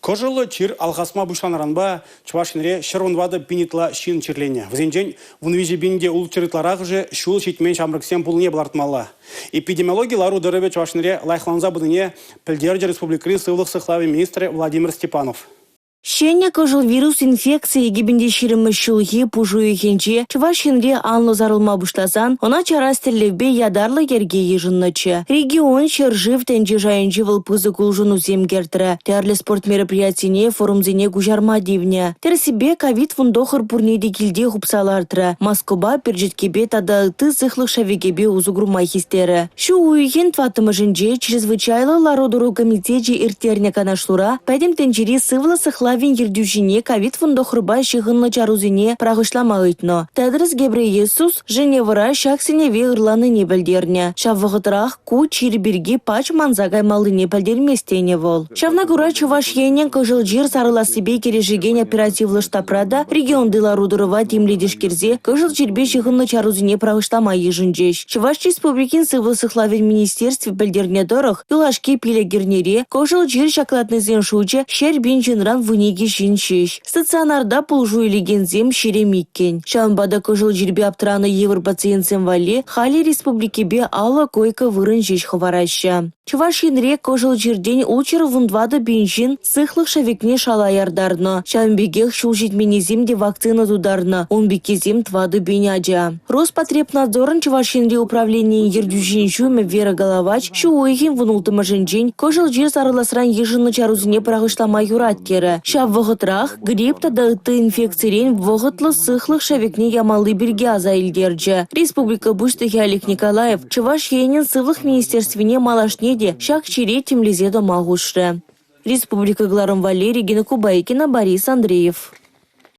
Кӑшӑллӑ чир алхасма пуҫланӑранпа Чӑваш Енре 114 пин ытла ҫын чирленӗ. Вӗсенчен 13 пин те 600 ытларахӑшӗ ҫул ҫитмен ҫамрӑксем пулнине палӑртмалла. Эпидемиологи лару-тӑрӑвӗ Чӑваш Енре лайӑхланса пынине пӗлтерчӗ республикӑри сывлӑх сыхлавӗн министрӗ Владимир Степанов. Ҫӗнӗ кӑшӑлвирус инфекцийӗ 2020 ҫулхи пуш уйӑхӗнче Чӑваш Енре анлӑ сарӑлма пуҫласан ӑна чарас тӗллевпе ятарлӑ йӗрке йышӑннӑччӗ. Регион, ҫӗршыв, тӗнче шайӗнче вӑл пысӑк улшӑнусем кӗртрӗ. Тӗрлӗ спорт мероприятине, форумсене куҫарма тивнӗ. Тӗрӗссипе, ковид-19 пурне те килте хупса лартрӗ. Маскӑпа, перчеткепе тата ытти сыхлӑх шӗвекӗпе усӑ курма хистерӗ. Ҫу уйӑхӗн тӑваттӑмӗшӗнче чрезвычайлӑ лару-тӑру комитечӗ ирттернӗ канашлура Пӗтӗм тӗнчери сывлӑх сыхлавӗн ертӳҫине ковид-19-па ҫыхӑннӑ чарусене пӑрахӑҫлама ыйтнӑ. Тедрос Гебрейесус Женевӑра ҫак сӗнӗве ырланине пӗлтернӗ. Ҫав вӑхӑтрах ку чир пирки пач манса каймаллине пӗлтермест тенӗ вӑл. Ҫавна кура Чӑваш Енӗн кӑшӑл чир сарӑлассипе кӗрешекен оперативлӑ штабра та регионти лару-тӑрӑва тимлӗ тишкерсе кӑшӑл чирпе ҫыхӑннӑ чарусене пӑрахӑҫлама йышӑнчӗҫ. Чӑваш Республикин сывлӑх сыхлавӗн министерстви пӗлтернӗ тӑрӑх, юлашки 5 эрнере кӑшӑл чир ҫаклатнисен шучӗ 100 000 ҫынран 12 ҫын ҫеҫ. Стационарта пулӑшу илекенсем 22-н. Ҫавӑнпа та кӑшӑл чирпе аптранӑ йывӑр пациентсем валли халӗ республикипе 50 койка вырӑн ҫеҫ хӑвараҫҫӗ. Чӑваш Енре кӑшӑл чиртен 614 пин ҫын сыхлӑх шӗвекне шала яртарнӑ. Ҫавӑн пекех ҫул ҫитменнисем те вакцина тутарнӑ. Ун пеккисем 4 пин ача. Роспотребнадзорӑн Чӑваш Енри управленийӗн ертӳҫин ҫумӗ Вера Головач ҫу уйӑхӗн 16-мӗшӗнчен кӑшӑл чир сарӑласран йышӑннӑ чарусене пӑрахӑҫлама юрать терӗ. Ҫав вӑхӑтрах грипп тата ытти инфекцирен вӑхӑтлӑ сыхлӑх шӗвекне ямалли пирки аса илтерчӗ. Республика Пуҫлӑхӗ Олег Николаев Чӑваш Енӗн Сывлӑх министерствине малашне те ҫак чире тимлесе тӑма хушрӗ. Республика кӑларӑм валли Регина Кубайкина, Борис Андреев.